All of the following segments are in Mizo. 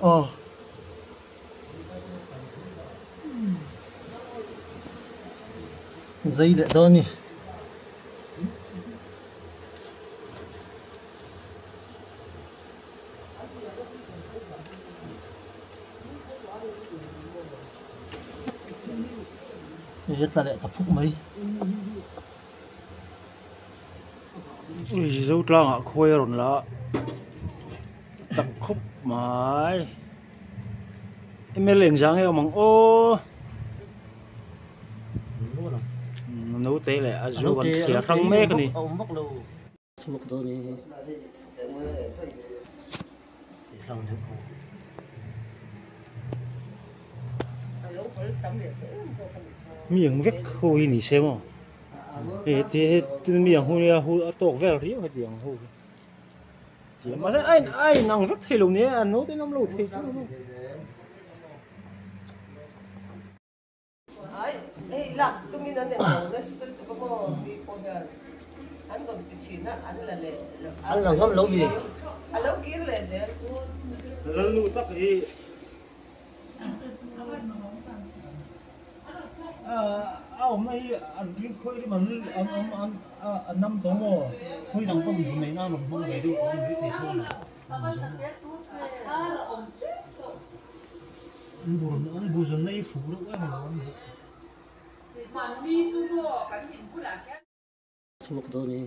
Aw. Zai leh dawn a ni. Hei a tla leh ta phuk mai. Ui Zotlangah khuai a rawn la a tak khawp mai ml engzah nge awm ang aw naute leh a zu an thliar hrang mek a ni. Mi ang vek ho hi ni se maw hei te hi mi ang ho nia hu a tawk vel riau heti ang ho hi mahse a in a in ang vek thei lo nia an naute in awm lo thei chu. An la ngam lo mi. Lalnu tak hi a awmna hi an ring khawi rim an an an an nam tawh maw khawi dang pawh min nei nan rawn hmang ve deuh tawh a ni maithei tho a ni. An bur an bu zawn na hi fuh reuh em alawm an bu. Chhuak dawn e.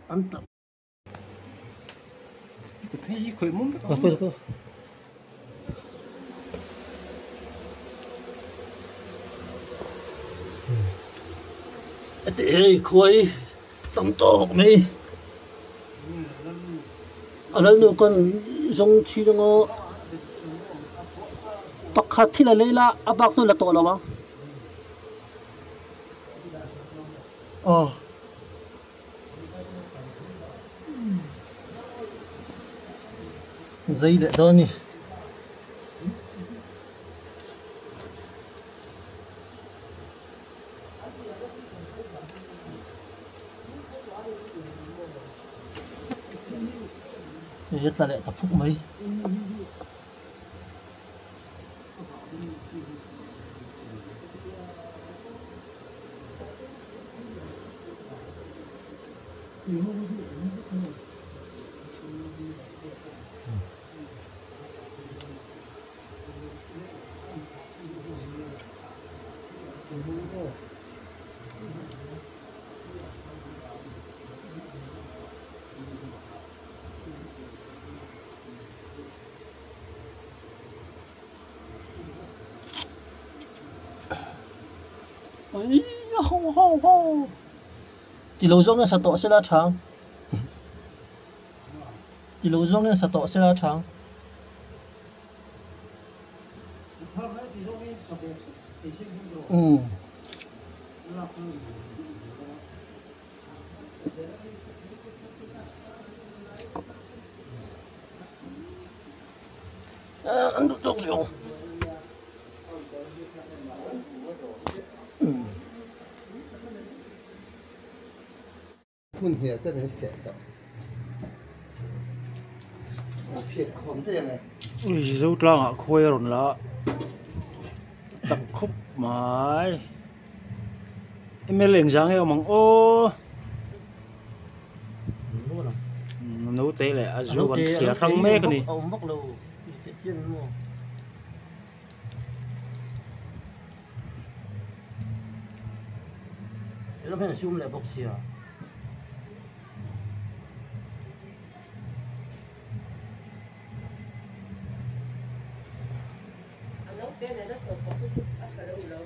An tam. Thei hi khawih mum vek ang. Heti hei khuai tam tawk mai. A lalnu kan zawng thin ang aw. Pakhat thil a lei la a bak chu la tawh lo ang. Aw. Zai leh dawn a ni. Hei a tla leh ta phuk mai. Ti lo zawng in sa tawh sela thang ti lo zawng in sa tawh sela thang. Umm. An duh tawk viau. Hmun hniah chu kan seh tawh. A phiat khawm daih ang e. Ui Zotlangah khuai a rawn la a tak khawp mai. Ml engzah nge awm ang aw. Naute leh a zu an thliar hrang mek a ni. Helam hian a sum leh bawk sia.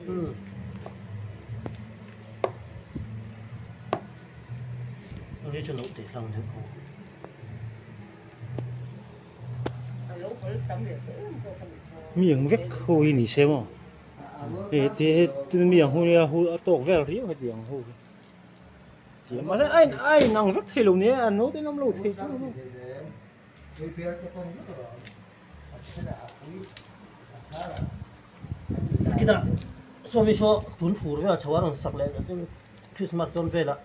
Hmm. Ang chu lo te hlang deuh ho. Mi ang vek ho hi ni se maw hei te hi mi ang ho nia hu a tawk vel riau heti ang ho hi ti mahse a in a in ang vek thei lo nia an naute in awm lo thei chu Kinah saw mi saw tun fur vel chho a rawn sak leh Christmas dawn velah.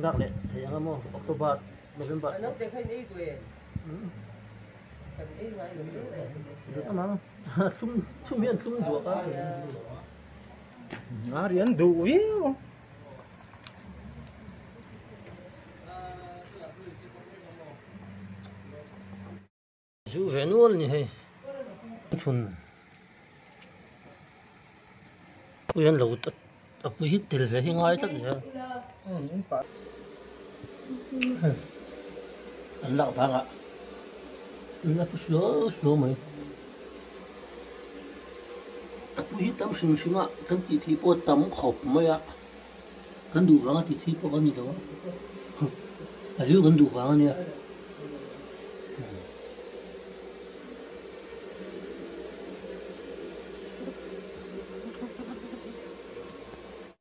Lak leh thei ang a maw October, November. Thlum thlum hian thlum duak a. A rian duh viau ang. Zu ve nual a ni hei. Chhun pui an lo a pui hi tel ve hi ngai tlat zel. An lak bangah an la pu suau suau mai. A pui hi tam hrim hrim a kan tih thih pawh a tam khawp mai a. Kan duh vanga tih thih pawh kan ni lo a. A zu kan duh vang a nia.